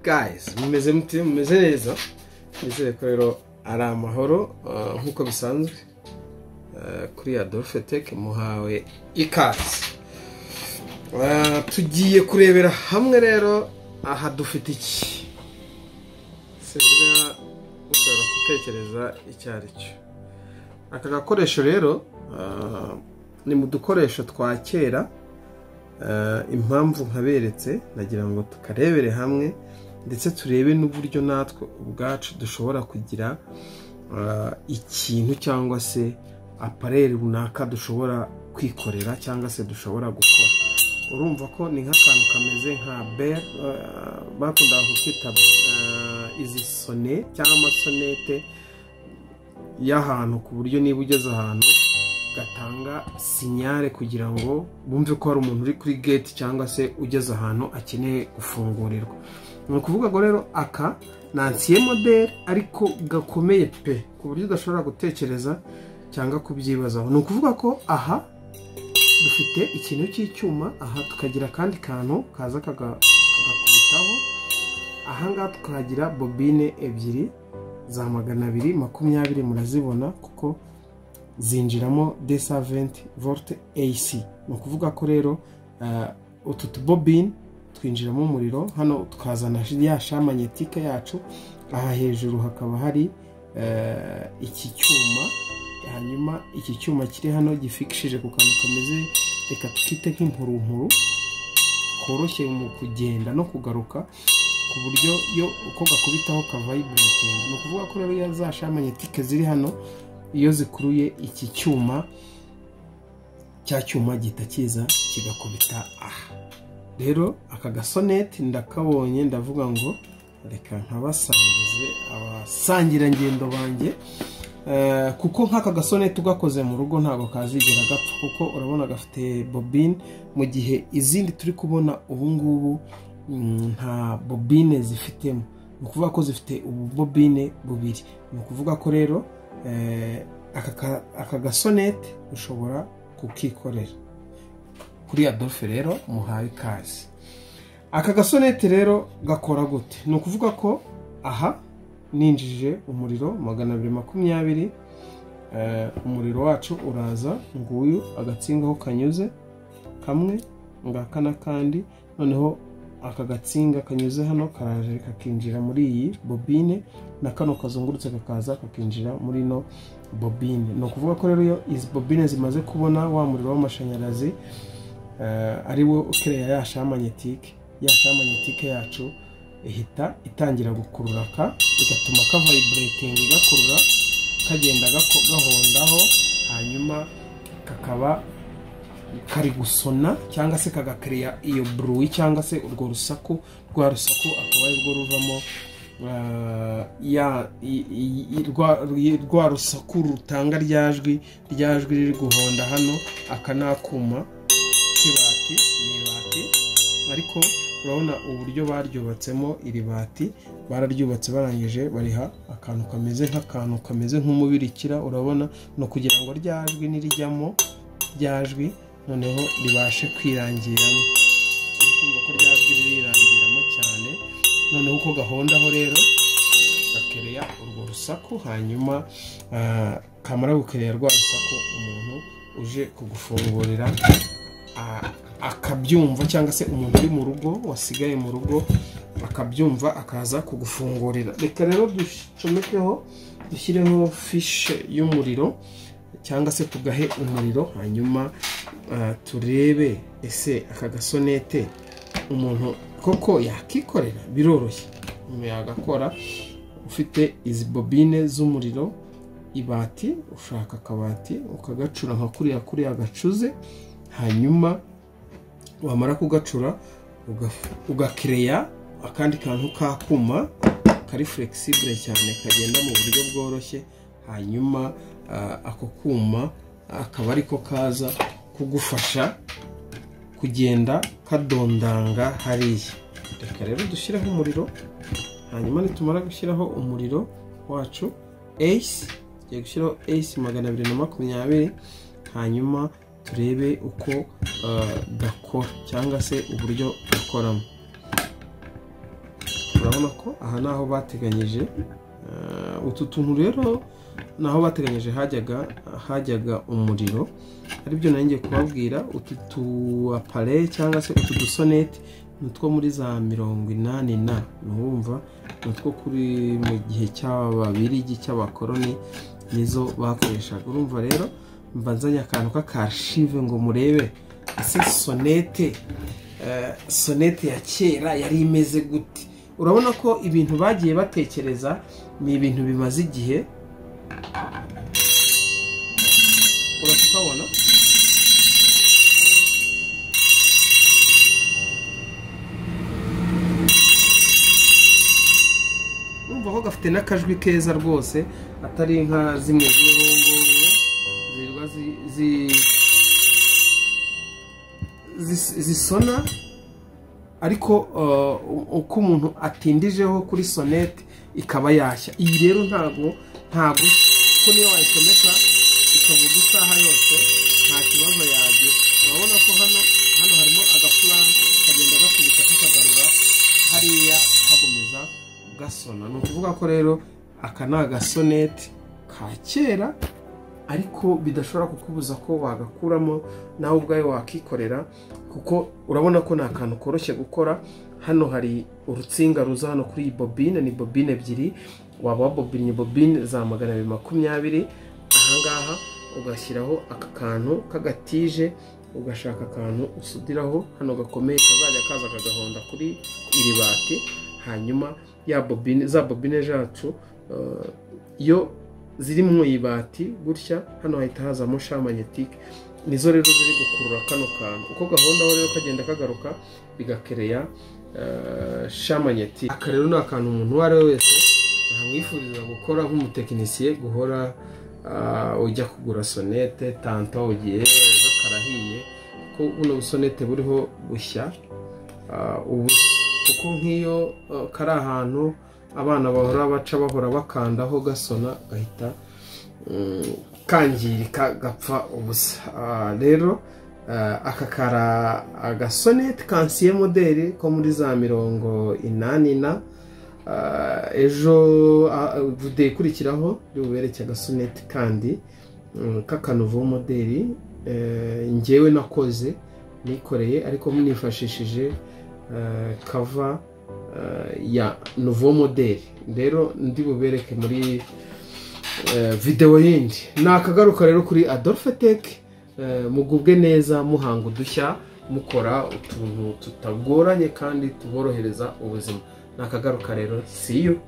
Guys, mumeze mute? Mumeze neza? Nizere ko rero ari amahoro nk'uko bisanzwe kuri Adolphe Tech muhawe ikaze. Tugiye kurebera hamwe rero aha dufite iki. Sinzi ushobora gutekereza icyo ari cyo. Aka gakoresho rero ni mu dukoresho twa kera. Impamvu nkaberetse nagira ngo tukarebere hamwe ndetse turebe n'uburyo natwe ubwacu dushobora kugira ikintu cyangwa se appareil runaka dushobora kwikorera cyangwa se dushobora gukora. Urumva ko ni nk'akantu kameze nka bell, bakundaga kukita izi sonne cyangwa amasonete y'ahantu, ku buryo niba ugeze ahantu gatanga signal kugira ngo bumve ko hari umuntu uri kuri gate cyangwa se ugeze ahantu akeneye gufungurirwa. Ni ukuvuga ngo rero aka ni ancien modèle ariko gakomeye pe, ku buryo udashobora gutekereza cyangwa kubyibazaho. Ni ukuvuga ko aha dufite ikintu cy'icyuma, aha tukagira akandi kantu kaza kagakubitaho, aha ngaha tukahagira bobine ebyiri za 220, murazibona kuko zinjiramo 220 volt AC. Ni ukuvuga ko rero utu tubobine twinjiramo umuriro, hano tukazana ya champ magnétique yacu, aha hejuru hakaba hari iki cyuma, hanyuma iki cyuma kiri hano gifikishije ku kantu kameze, reka tukite nk'impurumpuru, koroshye mu kugenda no kugaruka, ku buryo yo uko gakubitaho kavibrating. Ni ukuvuga ko rero ya za champ magnétique ziri hano iyo zikuruye iki cyuma, cya cyuma gihita kiza kigakubita aha. Rero aka gasonnette ndakabonye ndavuga ngo reka nkabasangize abasangirangendo banjye, kuko nk'aka gasonnette ugakoze mu rugo ntabwo kazigera gapfa, kuko urabona gafite bobine, mu gihe izindi turi kubona ubu ngubu nta bobine zifitemo. Ni ukuvuga ko zifite ububobine bubiri. Ni ukuvuga ko rero aka gasonnette ushobora kukikorera. Kuri Adolphe rero muhaye ikaze. Aka gasonnette rero gakora gute? Ni ukuvuga ko aha ninjije umuriro 220, umuriro wacu uraza nguyu agatsinga aho kanyuze kamwe ngaka n'akandi, noneho aka gatsinga kanyuze hano karaje kakinjira muri iyi bobine, na kano kazungurutse kakaza kakinjira muri ino bobine. Ni ukuvuga ko rero iyo izi bobine zimaze kubona wa muriro w'amashanyarazi, ari wo ukereya ya champ magnétique, ya champ magnétique yacu ihita itangira gukurura ka, bigatuma ka vibrating, gakurura kagenda gahondaho, hanyuma kakaba kari gusona cyangwa se kagakereya iyo bruit cyangwa se urwo rusaku, rwa rusaku akaba arirwo ruvamo rwa rusaku rutanga rya jwi riri guhonda hano. Aka ni akuma k'ibati, ni ibati ariko urabona uburyo baryubatsemo iri bati, bararyubatse barangije bariha akantu kameze nk'akantu kameze nk'umubirikira, urabona ni ukugira ngo rya jwi nirijyamo rya jwi noneho ribashe kwirangiramo. Uri kumva ko rya jwi ririrangiramo cyane, noneho uko gahondaho rero gakereya urwo rusaku, hanyuma kamara gukereya rwa rusaku, umuntu uje kugufungurira akabyumva, cyangwa se umuntu uri mu rugo wasigaye mu rugo akabyumva akaza kugufungurira. Reka rero ducomekeho, dushyireho fiche y'umuriro cyangwa se tugahe umuriro, hanyuma turebe ese aka gasonnette umuntu koko yakikorera. Biroroshye, umuntu yagakora ufite izi bobine z'umuriro, ibati, ushaka akabati ukagacura nka kuriya kuriya gacuze, hanyuma wamara kugacura ugakereya akandi kantu k'akuma kari flexible cyane kagenda mu buryo bworoshye, hanyuma ako kuma akaba ariko kaza kugufasha kugenda kadondanga hariya. Reka rero dushyireho umuriro, hanyuma nitumara gushyiraho umuriro wacu AC, tugiye gushyiraho AC 220, hanyuma turebe uko gakora cyangwa se uburyo gakoramo. Urabona ko aha naho bateganyije utu tuntu rero, naho bateganyije hajyaga umuriro, aribyo nanjye kubabwira. Utu tu appareil cyangwa se utu dusonete nutwo muri za 80 na nuwumva nutwo kuri mu gihe cy'ababirigi cy'abakoroni nizo bakoreshaga. Urumva rero mbanzanye akantu k'akarchive ngo murebe ese sonete ya kera yari imeze gute. Urabona ko ibintu bagiye batekereza ni ibintu bimaze igihe. Urakabona urumva ko gafite n'akajwi keza rwose, atari nka zimwe zirwa zisona, ariko uko umuntu atindijeho kuri sonete ikaba yashya. Iyi rero ntago ko niyo wayisomeka ikavuga isaha yose nta kibazo yagira. Urabona ko hano harimo agaplan kagenda gakubita kakagarura hariya kagomeza gasona. Ni ukuvuga ko rero aka ni agasonete ka kera, ariko bidashobora kukubuza ko wagakuramo nawe ubwawe wakikorera, kuko urabona ko ni akantu koroshye gukora. Hano hari urutsinga ruza hano kuri iyi bobine, ni bobine ebyiri, waba wabobinye bobine za 220. Ahangaha ugashyiraho aka kantu k'agatije, ugashaka akantu usudiraho hano gakomeye kazajya kaza kagahonda kuri iri bati, hanyuma ya bobine za bobine zacu iyo ziri mu ibati gutya, hano hahita hazamo champ magnétique, nizo rero ziri gukurura kano kantu. Uko gahondaho rero kagenda kagaruka bigakereya champ magnétique. Aka rero ni akantu umuntu uwo ari we wese ntamwifuriza gukora nk'umutekinisiye, guhora ujya kugura sonete tanto ugiye ejo karahiye, kuko buno busonete buriho bushya ubusa, kuko nk'iyo kari ahantu abana bahora baca bahora bakandaho gasona gahita kangirika gapfa ubusa. Rero aka kara agasonete kansiye modeli ko muri za 80 na ejo video ikurikiraho bubereke agasonete kandi k'akanuvo modeli njyewe nakoze nikoreye, ariko nifashishije cover ya nouveau model. Rero ndi bubereke muri video yindi. Nakagaruka rero kuri Adolphe Tech, mugubwe neza, muhanga udushya, mukora utuntu tutagoranye kandi tuborohereza ubuzima. Nakagaruka rero, see you.